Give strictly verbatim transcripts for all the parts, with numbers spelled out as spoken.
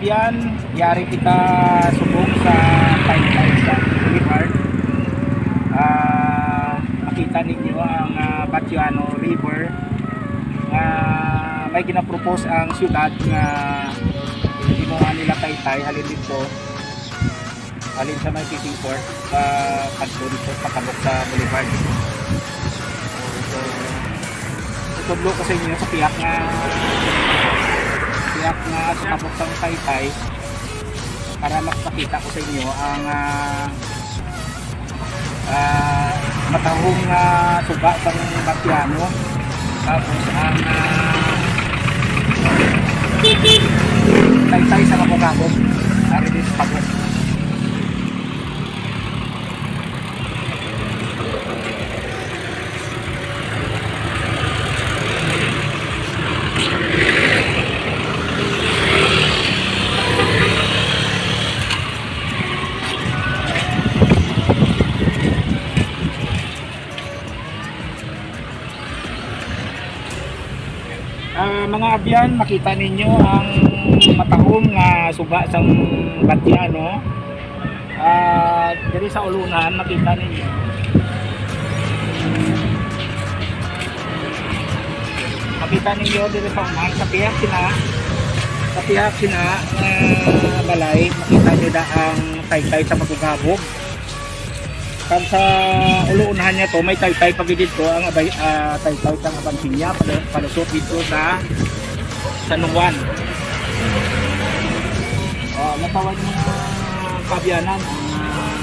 Yan, yari kita subong sa Taytay sa Boulevard. Ah, makita ninyo ang, ah, Batiano River nga may ginapropose ang syudad nga himuha nila Taytay halin dito. Halin sa may fishing port, pa kadto dito, patabok sa Boulevard. So, itudlo ko sa inyo sa piyak nga, piyak nga sa tabok sang Taytay para makita ko sa inyo ang, ah, ah, matahong, ah, suga sang Batiano. Tapos ang, ah, Taytay sa Mabugabog. Ari din sa tabok. Ah, mga abyan, makita ninyo ang matahom nga suga sang Batiano. Ah, diri sa ulunan, makita ninyo. Makita ninyo diri sa unahan, sa pihak sina, sa pihak sina, ah, balay, makita nyo da ang Taytay sa Mabugabog. Kag sa ulunan niya to, may Taytay pa gid dito, ang abay, ah, Taytay sang Abansinya, pala-, palusot dito sa San Juan. Ah, natawag mga kaabyanan ang, ah,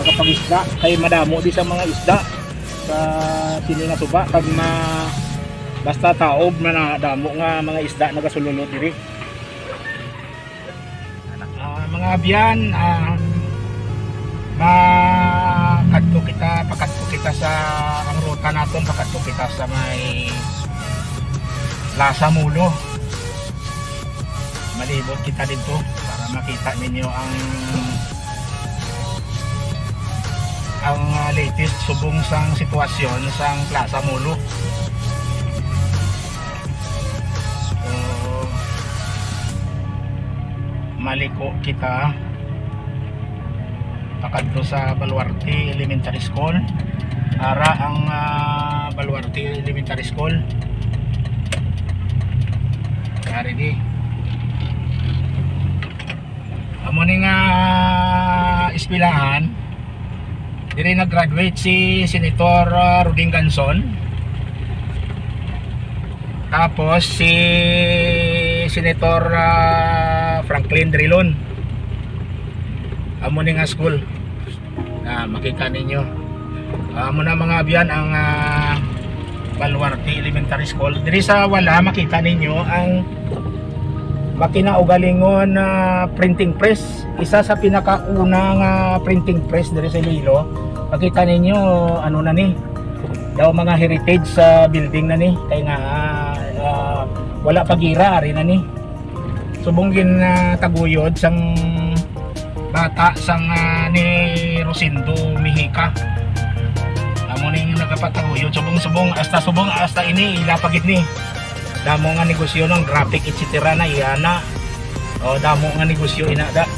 nagapangisda, kay madamo di sa mga isda sa sini nga suba, kag ma-, basta taob na, na damo nga mga isda nagasululod diri. Ah, mga abyan, ah, makadto kita, pakadto kita sa, ang ruta naton, pakadto kita sa may Plaza Molo. Malibot kita dito para makita ninyo ang, ang, ah, latest subong sang sitwasyon sang Plaza Molo. So, maliko kita pakadto sa Baluarte Elementary School. Ara ang, ah, Baluarte Elementary School. Ari di. Amo ni nga eskwelahan. Diri nag-graduate si Senator, ah, Roding Ganson. Tapos si Senator, ah, Franklin Drilon. Amo ni nga school. Ah, makita ninyo. Ah, amo na, mga abyan, ang, ah, Baluarte Elementary School. Diri sa wala, makita ninyo ang makinaugalingon na printing press. Isa sa pinakauna nga printing press diri sa Iloilo. Makita ninyo, ano na ni, daw mga heritage sa building na ni. Kay nga, ah, wala pa gira, ari na ni. Subong gin, ah, taguyod sang bata sang, ah, ni Rosendo Mejica. Amo ning nagapataguyod. Subong, subong, hasta subong, hasta ini, ila pa gid ni. Damo nga negosyo ng graphic, et cetera na, iya na. O, damo nga negosyo ina da.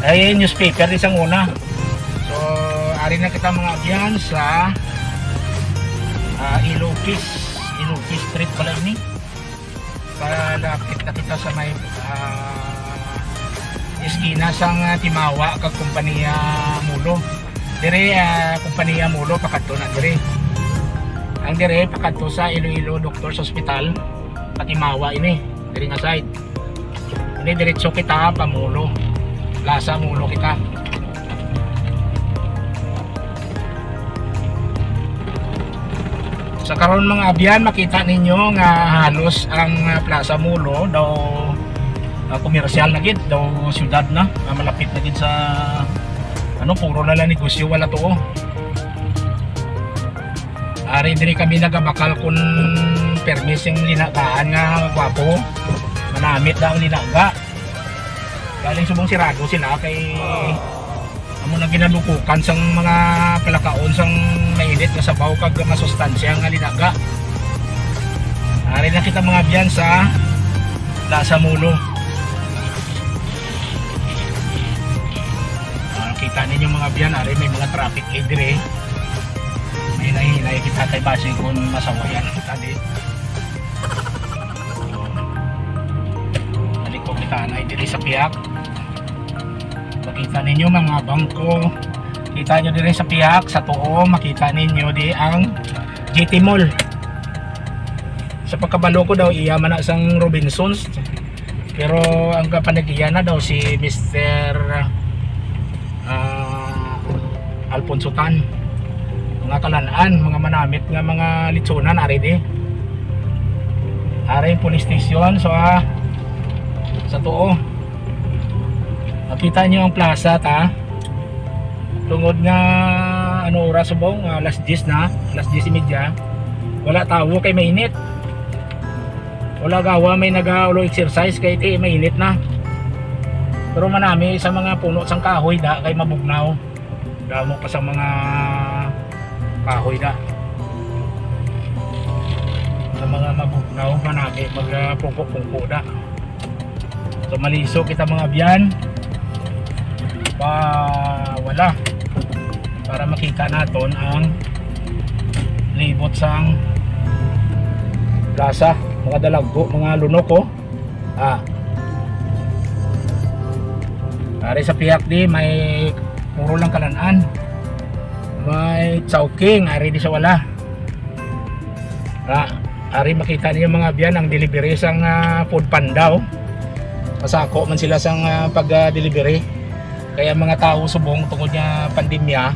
Ay, newspaper di sang una. So, ari na kita, mga abyan, sa, ah, Ilocos. Ilocos Street pala ini. Palapit na kita sa may, ah, eskina sang, ah, Timawa kag Kompanya Molo. Dire, ah, Kompanya Molo, pakadto na dire. Ang dire, pakadto sa Iloilo Doctors Hospital, patimawa ini, dire nga side. Ini diretso kita pa Molo. Plaza Molo kita. Sa karon, mga abyan, makita ninyo nga halos ang, ah, Plaza Molo daw, ah, komersyal na gid, daw syudad na, ah, malapit na gid sa, ano, puro na lang negosyo, wala tuo. Ari diri kami nagabakal kun permi sing linagaan nga gwapo. Manamit daw ang linaga. Galing subong sirado sila kay amo na ginadukukan sang mga palakaon sang mainit nga sabaw kag masustansya nga linaga. Ari na kita, mga abyan, sa Plaza Molo. Ah, kita ninyo, mga abyan, ari may mga traffic light diri. May nahinay kita kay basi kung masawayan kita di. Balik ko kita na diri sa pihak. Makita ninyo mga bangko. Kita nyo diri sa pihak, sa tuo, makita ninyo di ang G T Mall. Sa pagkabalo ko daw, iya man na sang Robinsons. Pero ang kapanag-iya na daw si Mister, ah, Alfonso Tan. Mga kalan-an, mga manamit nga mga litsunan, ari di. Ari ang police station, so, ah, sa tuo. Makita nyo ang plaza, ta. Tungod nga, ano, oras subong, ah, alas diyes na, alas diyes y media. Wala tawo kay mainit. Wala gawa may nagaulo exercise kay ti mainit na. Pero manami sa mga puno sang kahoy da kay mabugnaw. Damo pa sa mga kahoy da. Sa mga mabugnaw, manami magpungko-pungko da. So, maliso kita, mga abyan, pa wala, para makita naton ang libot sang plaza, mga dalagko, mga lunok, oh. Ah. Ari sa pihak di, may puro lang kalan-an. May Chowking, ari di sa wala. Ah, ari makita niyo, mga abyan, ang delivery sang, ah, Food Panda, oh. Masako man sila sang, ah, pag, ah, delivery. Kaya mga tao subong tungod nga pandemya,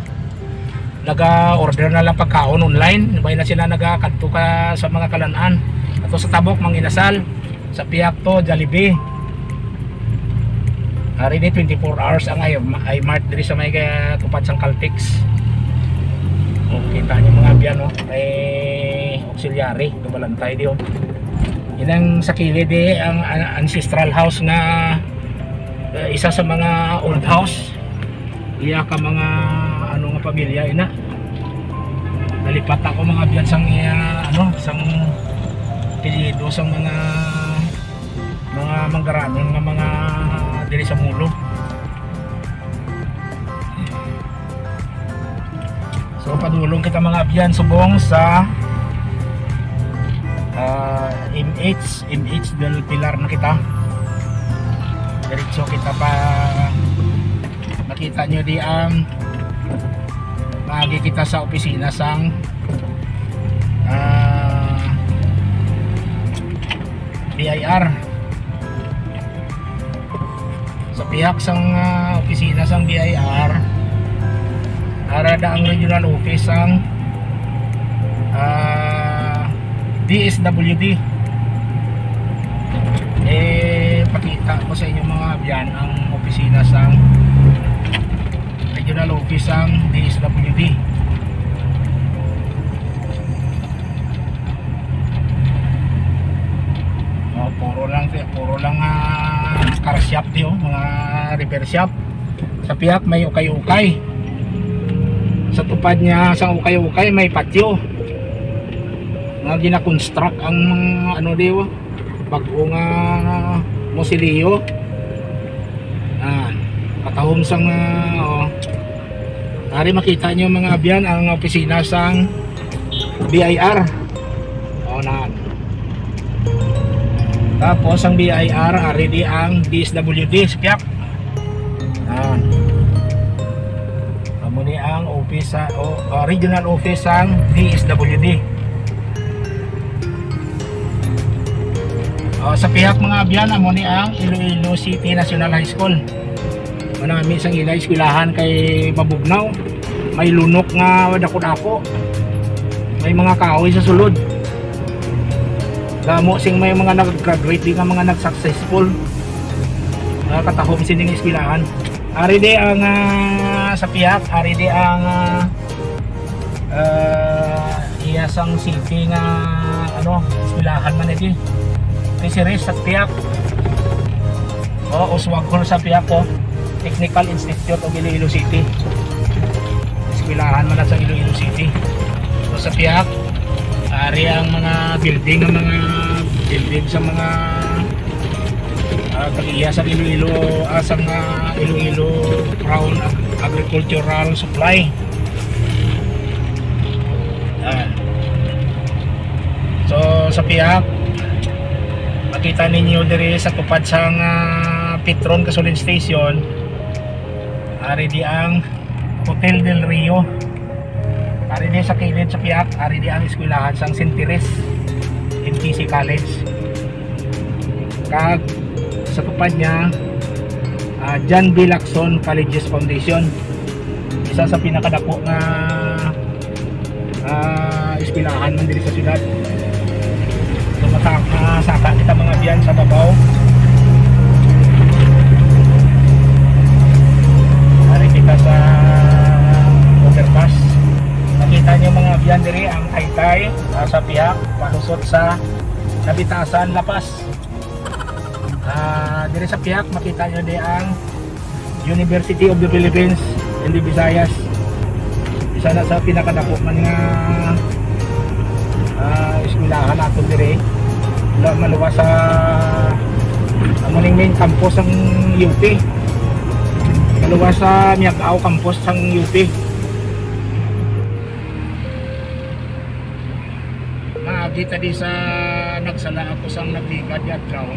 naga-order na lang pagkaon online. May na sila nagakadto ka sa mga kalan-an. Ato sa Tabok, Mang Inasal. Sa pihak to, Jollibee. Ari ni twenty-four hours ang I-, I-Mart diri sa may, ah, tupad sang Caltex. O, kita niyo, mga abyan, no? May auxiliary, kabalantay di, oh. Inang sa kilid di ang, ah, ancestral house nga, ah, isa sa mga old house. Iya ka mga, ano, nga pamilya ina. Nalipat ako, mga abyan, sang iya, ano, sang apelyido sang mga, mga manggaranon nga mga diri sa Molo. So, padulong kita, mga abyan, subong sa, ah, M H, M H del Pilar na kita. Diretso kita pa, makita nyo di ang maagi kita sa opisina sang, ah, B I R. Sa pihak sang, ah, opisina sang B I R, ara da ang regional office sang, ah, D S W D. Eh, pakita ko sa inyo, mga abyan, ang opisina sang regional office sang D S W D. Oh, puro lang, puro lang, ah, car shop di, oh, mga repair shop. Sa pihak may ukay-ukay. Sa tupad niya sang ukay-ukay may patio. Nga gina-construct ang, ano, di, oh, bag-o nga mausoleo. Ah, patahom sang, ah, oh. Ari makita nyo, mga abyan, ang opisina sang B I R. O, nan. Tapos ang B I R, ari di ang D S W D sa pihak. Nan. Amo ni ang office sa, o, o, regional office sang D S W D. O, sa pihak, mga abyan, amo ni ang Iloilo City National High School. Manami sang ila eskwelahan kay mabugnaw. May lunok nga dako-dako. May mga kahoy sa sulod. Damo sing may mga nag-graduate di nga mga nag-successful. Nakakatahom sining eskwelahan. Ari di ang, ah, sa pihak, ari di ang, ah, ah, iya sang city nga, ano, eskwelahan man iti. Fisheries sa pihak. O, Oswag Hall sa pihak ko. Technical Institute of Iloilo City. Eskwelahan man sa Iloilo City. So, sa pihak, ari ang mga building, ang mga building sa mga Pag-iya sa Iloilo, ah, sa nga Iloilo Crown Ag-, Agricultural Supply. Yan. So, sa pihak, makita ninyo diri sa tupad sang, ah, Petron Gasoline Station, ari di ang Hotel Del Rio. Ari di sa kilid sa pihak, ari di ang eskwelahan sang Saint Therese M T C College. Kag sa tupad niya, ah, John B. Lacson Colleges Foundation. Isa sa pinakadako nga, ah, eskwelahan man diri sa syudad. So, mata-, masaka kita, mga abyan, sa babaw. Ari kita sa overpass. Makita niyo, mga abyan, diri ang taytay, ah, sa pihak palusot sa Nabitasan, La Paz. Ah, diri sa pihak, makita niyo di ang University of the Philippines and the Visayas. Isa na sa pinakadako man nga, ah, eskwelahan nato diri. La-, maluwas sa, amo ning main campus sang U P. Maluwas sa Miag-ao campus sang U P. Maagi ta di sa nagsala ako sang nagligad nga adlaw.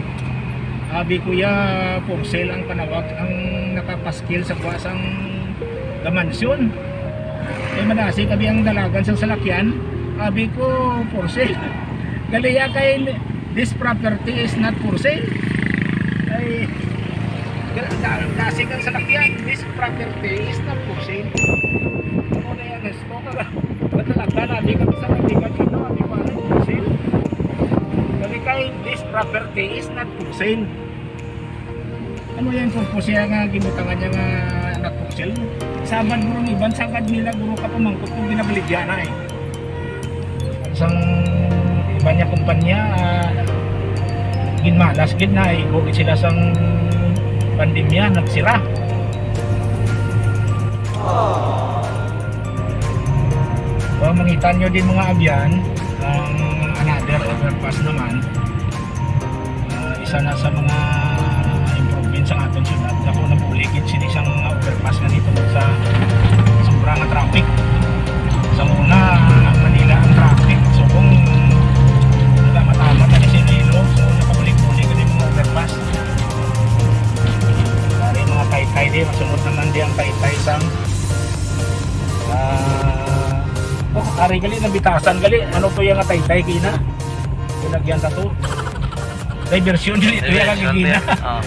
Abi, "Kuya, for sale ang panawag ang nakapaskil sa gwa sang The Mansion." Kay madasig abi ang dalagan sang salakyan. Abi ko, "For sale." Gali ya kay, "This property is not for sale." Ay, da-, da-, dasig ang salakyan. "This property is not for sale." Ano na yan? Gusto ka na. Ba't nalagda na? Di ka sa, di ka dito, di pa rin for sale. Gali kay, "This property is not for sale." Ano yan, purpose niya nga gibutangan niya nga not for sale? Sabad, guro, ang iban, sagad nila, guro, ka pamangkot kung ginabaligya na, eh. Sang iban niya kumpanya, ah, ginmalas gid na, igo gid sila sang pandemya, nagsira. So, mangita nyo din, mga abyan, ang another overpass naman. Ah, isa na sa mga improvement sa aton syudad. Ako, nabulig gid sini sang mga overpass nga dito sa sobra nga traffic. Sa una, Manila ang traffic. So, kung nagkamatama na ni Iloilo, so, nakabulig-bulig gid yung mga overpass. Ari, mga taytay di, masunod naman di ang taytay sang, ah, oh, ari gali, Nabitasan gali. Ano to yung taytay, kina? Pinagyan sa to. Diversion dili to yung Diversion, kagigina. Sir. Oh.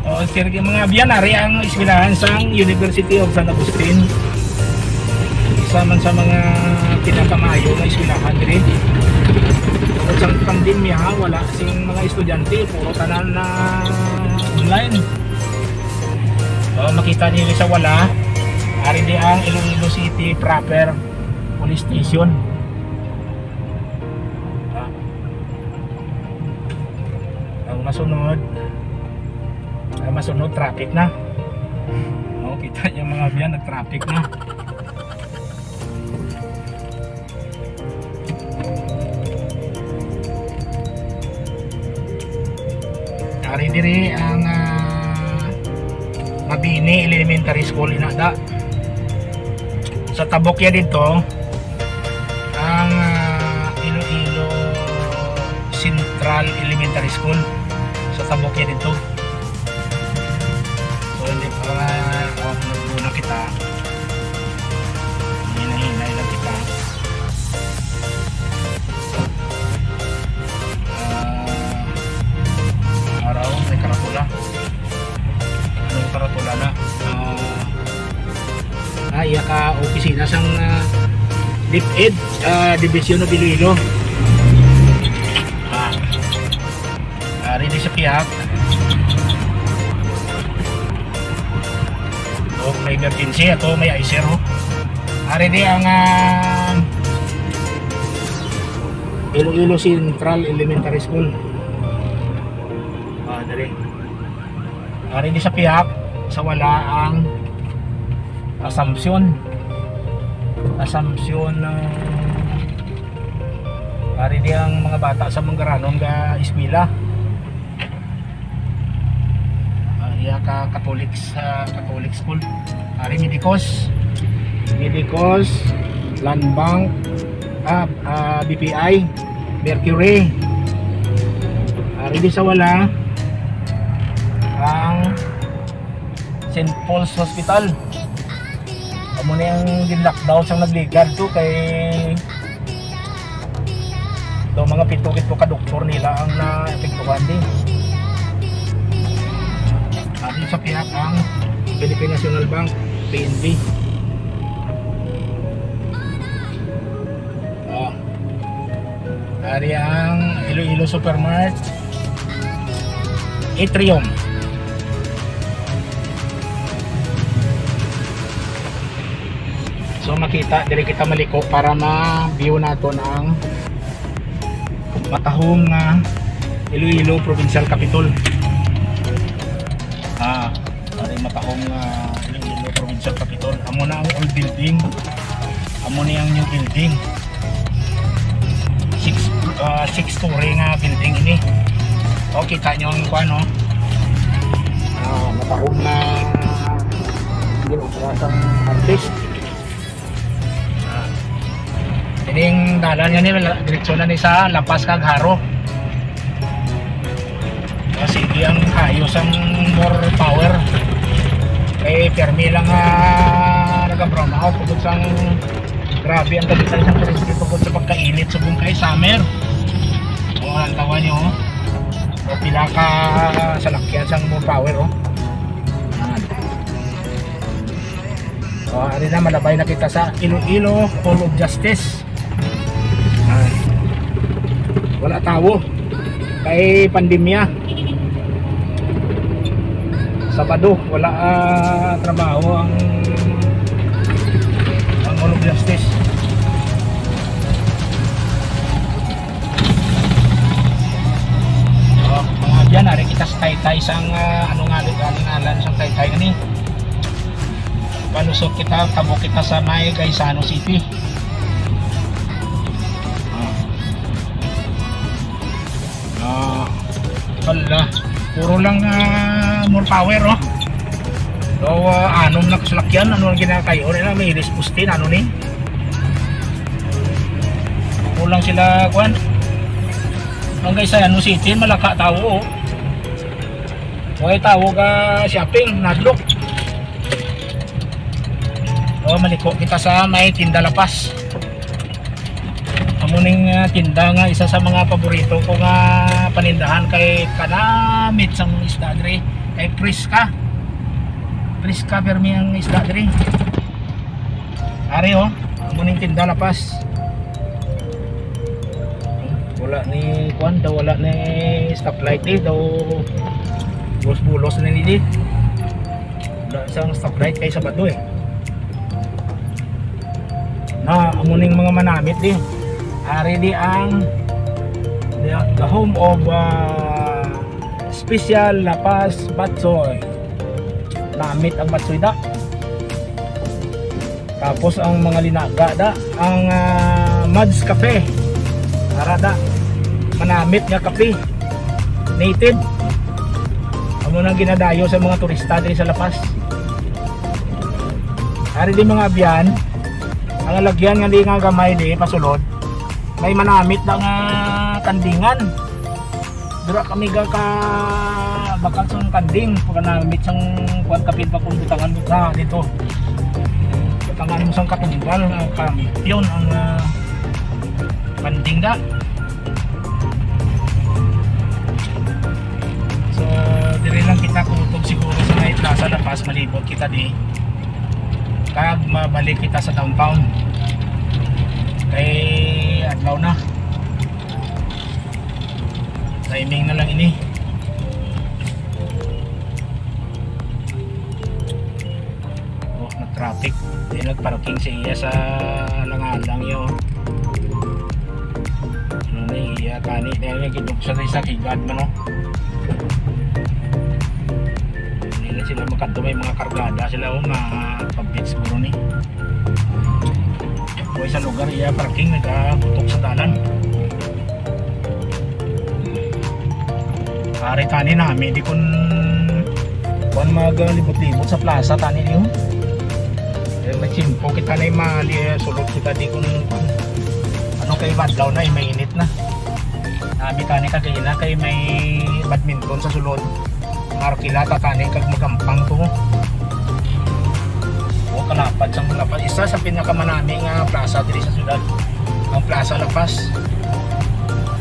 Oh, sir, yung mga abyan, ari ang eskwelahan sang University of San Agustin. Isa man sa mga pinakamayo nga eskwelahan diri. Tungod sa pandemya, wala sing mga estudyante, puro tanan na online. Oh, makita niyo sa wala, ari di ang Iloilo City proper police station. Ah. Ang masunod, ang masunod, traffic na. Oh, kita niyo, mga abyan, nag-traffic na. Ari diri ang, ah, Mabini Elementary School, inada. Sa tabok ya dito, ang, ah, Iloilo Central Elementary School. Sa tabok ya dito. So, hindi pa, oh, nagmuna kita. Hinay-hinay lang kita. Ah, araw, may karatula. Anong karatula na? Ah, ah, iya ka opisina sang, ah, DepEd, ah, Division of Iloilo. Ah, ah, ready sa pihak. Oh, may emergency ato, may I C R, oh. Ari di ang, ah, Iloilo Central Elementary School. Ah, dali. Ari di sa pihak, sa wala ang Assumption. Assumption, ah, ari di ang mga bata sa Mangaranon nga eskwela. Ka Catholic sa Catholic School. Ari, Medicos. Medicos, Land Bank, ah, ah, B P I, Mercury. Ari, di sa wala, ang Saint Paul's Hospital. Amo ni ang gin-lockdown sang nagligad to kay daw mga pito-pito ka doktor nila ang naapektuhan din. Ari sa pihak ang Philippine National Bank, P N B. Oh. Ari ang Iloilo Supermart Atrium. So, makita, diri kita maliko para ma-view naton ang matahom nga Iloilo Provincial Capitol. Ah, ari matahom nga Iloilo Provincial Capitol. Amo na ang old building. Amo ni ang new building. Six, ah, six story nga building ini. O, kita nyo ang kuan, no? Ah, matahom na ginobra sang artist. Ah. Ining dalan nga ni, wala, diretso na ni sa La Paz kag Jaro. Kasi di ang kayo sang more power. Kay permi lang nga naga-brown out tungod sang grabe ang kabitan sang kuryente tungod sa pagkainit subong kay summer. O, ang tawa nyo, oh. O, pila ka salakyan sang more power, oh. Yan. O, ari na, malabay na kita sa Iloilo Hall of Justice. Ah, wala tawo kay pandemya. Sabado, wala, ah, trabaho ang, ang Hall of Justice. O, mga abyan, ari kita sa taytay sang, ah, ano nga, ano ngalan sang taytay nga ni? Palusot kita, tabo kita sa may Gaisano City. Ah. Ah, hala. Puro lang, ah, more power, oh. So, ah, anom na kasalakyan, ano ang ginakayo nila? May iris puste na, ano ni? Puro lang sila, kwan. Ang Gaisano City, malaka tawo, oh. Okay, tawo ka shopping, nadlok. O, maliko kita sa may Tinda La Paz. Amo ning, ah, tinda nga isa sa mga paborito ko nga panindahan kay kanamit sang isda diri. Kay preska. Preska permi ang isda diri. Ari, oh, amo ning Tinda La Paz. Wala ni kuan daw, wala ni stoplight di daw. Bulos-bulos na ni di. Wala sang stoplight kay Sabado, eh. Na, amo ning mga manamit di. Ari di ang the, the home of, ah, special La Paz batsoy. Namit ang batsoy da. Tapos ang mga linaga da, ang, ah, Mads Cafe. Ara da, manamit nga kape. Native. Amo nang ginadayo sa mga turista diri sa La Paz. Ari di mga abyan, ang lagyan nga di nga gamay di pasulod, may manamit da nga kandingan. Dira kami ga ka bakal sang kanding, pagkanamit sang kuan, kapin pa kung butangan mo na dito. Butangan mo sang katumbal, ang kampiyon, ang, ah, kanding da. So, diri lang kita kutob siguro sa may Plaza La Paz, malibot kita di. Kag mabalik kita sa downtown. Kay adlaw na. Timing na lang ini. Oh, nag-traffic. Di nagparking sa iya sa langalang yo. Ano na iya kani? Dahil nagiduksa na sa kigad man, oh. Hindi na sila makadto, may mga kargada sila, oh, mga pabit siguro ni. Boy sa lugar iya parking nagabutok sa dalan. Ari tani nami di kun Kuan, magalibot-libot sa plaza tani niyo. Eh, may tiyempo kita na imali, eh, sulod kita di kung ano kay badlaw na, eh, mainit na. Nami tani kagina kay may badminton sa sulod. Markilata tani kag magampang to. O, kalapad sang Lapas. Isa sa pinakamanami nga plaza diri sa syudad, ang Plaza Lapas.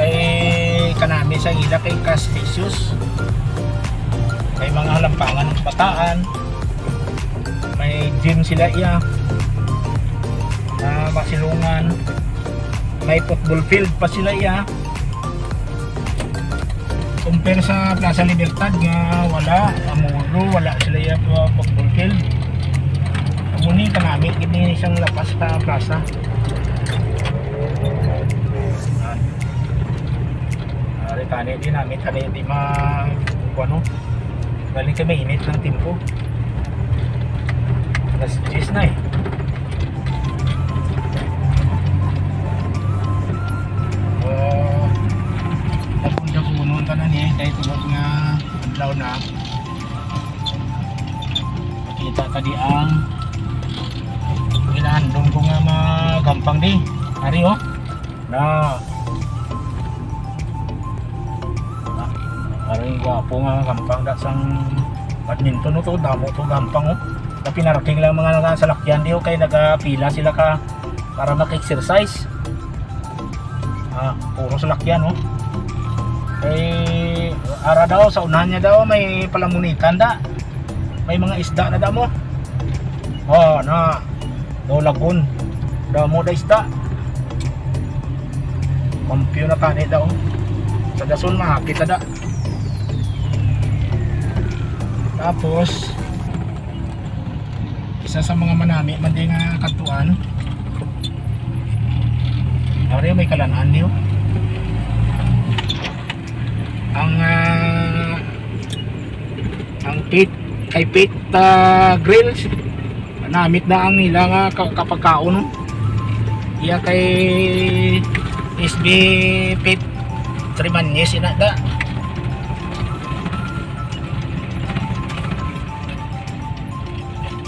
Kay kanami sa ila kay ka-spacious. May mga halampangan ng kabataan. May gym sila iya. Ah, masilungan. May football field pa sila iya. Compare sa Plaza Libertad nga wala, amuro, wala sila iya pa football field. Amo ni kanami gid ni isang lapas sa plaza. Ari tani di namin tani di ma kuano. Galing kay mainit ng timpo. Alas diyes na eh. Oh, tapon-tapunon tanan eh, kay tungod nga adlaw na. Makita ka di ang ginahandom ko nga magampang di. Ari oh. Na. Ari gwapo nga gampang da sang badminton no to, damo to gampang oh. Napinarking lang mga nagasalakyan di oh, kay nagapila sila ka para mag-exercise. Ah, puro salakyan oh. Kay ara daw sa unahan niya daw may palamunitan da. May mga isda na damo. Oh, na. Daw lagun. Damo da isda. Kampyo na tani daw. Sa dason makita da. Tapos isa sa mga manami man din nga kadtuan. Ari may kalan-an niyo. Ang ah, ang Pit, kay Pit ah, Grills. Namit na ang nila nga ka- kapagkaon no. Iya kay S B Pit Trimanes ina da.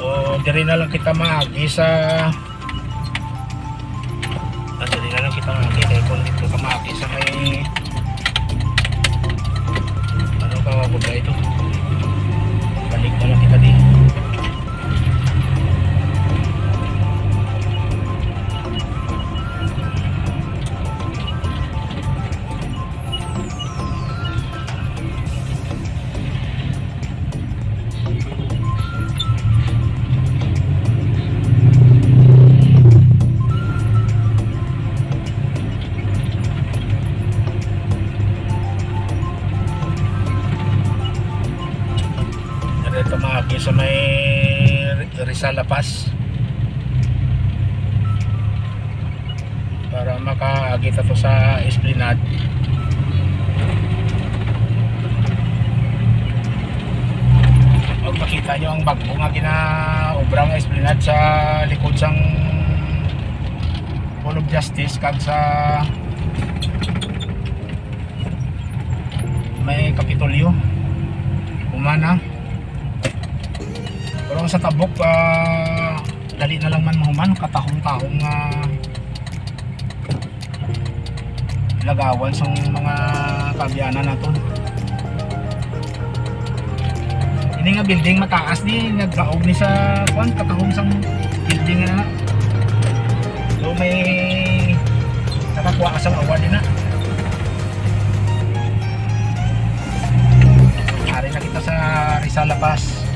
O diri na lang kita maagi sa Ah, dali na lang kita nga. Okay, kay kung dito ka maagi sa may ano ka, wag ba ito? Balik na lang kita di. Dito mga sa may Rizal La Paz. Para makaagi ta to sa Esplanade. Magpakita nyo ang bagbo nga ginaobra nga Esplanade sa likod sang Mall of Justice kag sa may Kapitolyo. Humana. Pero ang sa tabok, ah, dali na lang man mahuman, katahong-tahong nga lagawan sang mga kaabyanan naton. Ini nga building mataas ni, nagdaog ni sa kuan, katahom sang building na. So may nakakuha ka sang award din na. Ari na kita sa Rizal La Paz.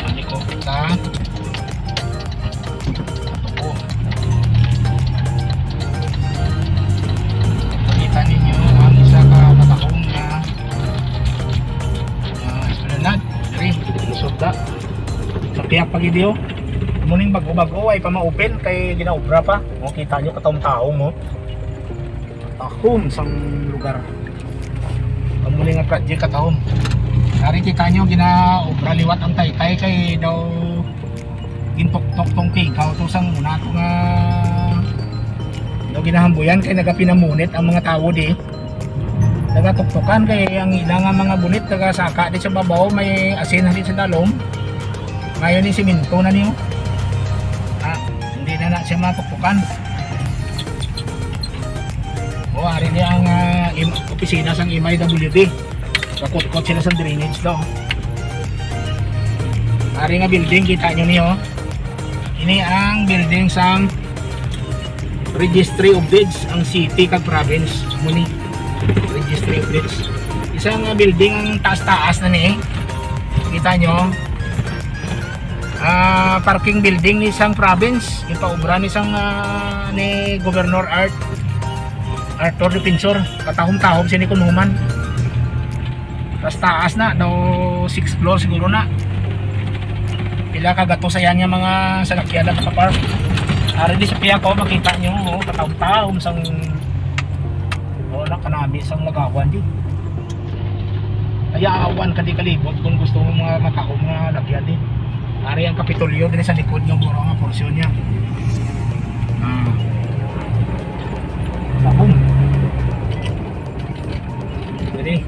Helicopter. Ato po. Pakita ninyo ang isa ka matahong nga, ah, esplanade. Diri, lusot da. Sa pihak pa gid, oh. Muning bago-bago, ay pa ma-open kay ginaobra pa. O, kita nyo, katahom-tahom, oh. Tahom sang lugar. Amo ni nga project katahom. Ari kita nyo, ginaobra liwat ang taytay kay daw gintuktok tong tigaw to sang una to nga daw ginahambuyan kay nagapinamunit ang mga tawo di. Nagatuktokan kay ang ila nga mga bunit nagasaka di sa babaw, may asin di sa dalom. Ngayon ni siminto na niyo. Ah, hindi na na siya matuktokan. O, ari ni ang ah, im- opisina sang M I W D. Kakutkot sila sa drainage daw. Ari nga building, kita nyo niyo. Ini ang building sang Registry of Deeds, ang city kag province. Muni, Registry of Deeds. Isang ah, building ang taas-taas na ni. Kita nyo? Ah, parking building ni sang province, ipaobra ni sang ah, ni Governor Art Arthur Defensor, katahom-tahom sini kun human. Mas taas na daw, six floor siguro na. Pila ka gatos ayan nga mga salakyan na nakapark. Ari di sa piya ko, makita nyo, oh, katahom-tahom sang wala kanami sang lagawan di. Kaya awan ka di kalibot kung gusto mo mga matahom nga lagyan di. Ari ang Kapitolyo din sa likod ng buro nga porsyon niya. Ah. Tabong. Diri.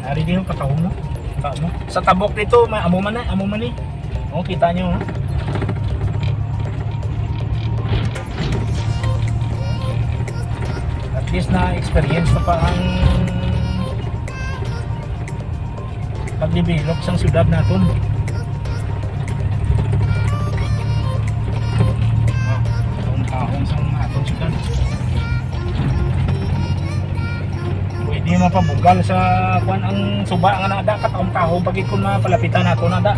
Ari di yung katahom, no? Kita mo? Sa tabok dito, ma amo man na, amo man eh. Oh, kita nyo, oh. At least na experience na pa ang pagdevelop sang syudad naton. Ah, ang taong sang aton syudad. Pwede mapabugal sa kwan ang suba nga nada, katahom-tahom pa gid kung mapalapitan nato nada.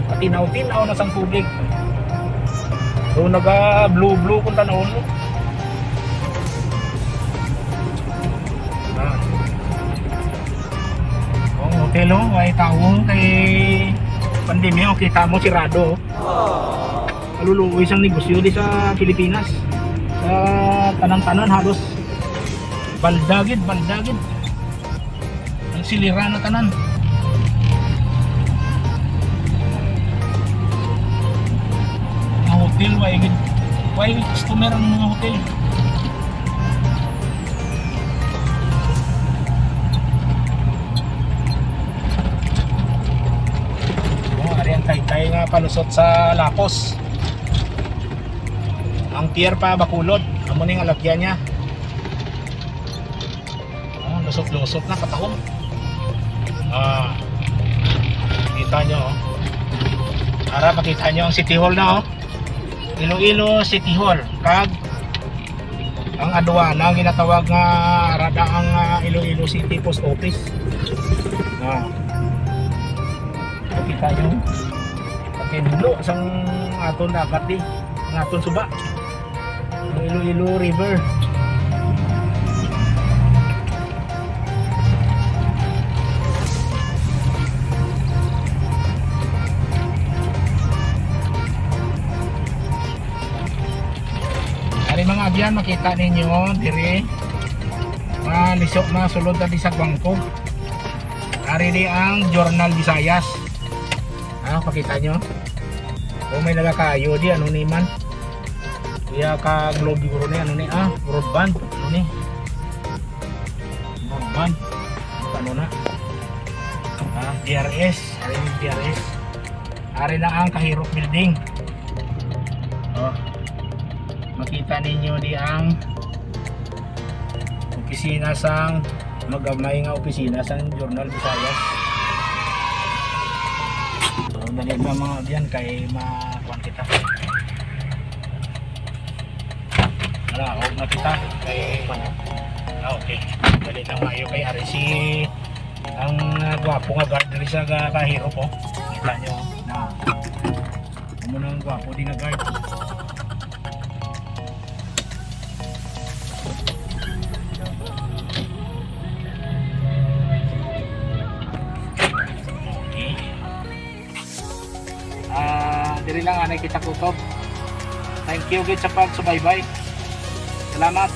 Patinaw-tinaw na sang tubig. So naga blue-blue kung tanawon mo. Ah. Ang hotel, oh, may tawo kay pandemya, oh, kita mo sirado. Maluluoy sang negosyo di sa Pilipinas. Sa tanan-tanan halos balda gid, balda gid. Ang silira na tanan. Mga hotel, way gid, way customer ang mga hotel. Oh, ari ang taytay nga palusot sa Lapos. Ang pier pa Bacolod, amo ning alagyan niya. Oh, lusot-lusot na katahom. Ah, kita nyo, oh. Ara, makita nyo ang City Hall na, oh. Iloilo City Hall. Kag ang aduana, ang ginatawag nga arada ang ah, Iloilo City Post Office. Ah. Makita nyo. Patinlo sang aton dagat di. Ang aton suba. Ang Iloilo River. Ari, mga abyan, makita ninyo diri. Maliso na sulod na di sa bangko. Ari di ang Journal Visayas. Ah, pakita nyo. O, may nagakayo di, ano ni man. Iya ka globe siguro ni, ano ni, ah, broadband. Ano ni? Broadband. Ano na? Ah, D R S. Ari yung D R S. Ari na ang Kahirop Building. Oh. Makita ninyo di ang opisina sang magamay nga opisina sang Journal Visayas. So, dali na mga abyan kay makuan kita. Wala, huwag na kita. Kay, ah, okay. Dali na maayo kay ari si ang ah, gwapo nga guard diri sa ga- kahirop, oh. Kita nyo, na. Amo na ang gwapo din nga guard. Okay. Ah, diri lang anay kita kutob. Thank you gid sa pagsubaybay. Salamat.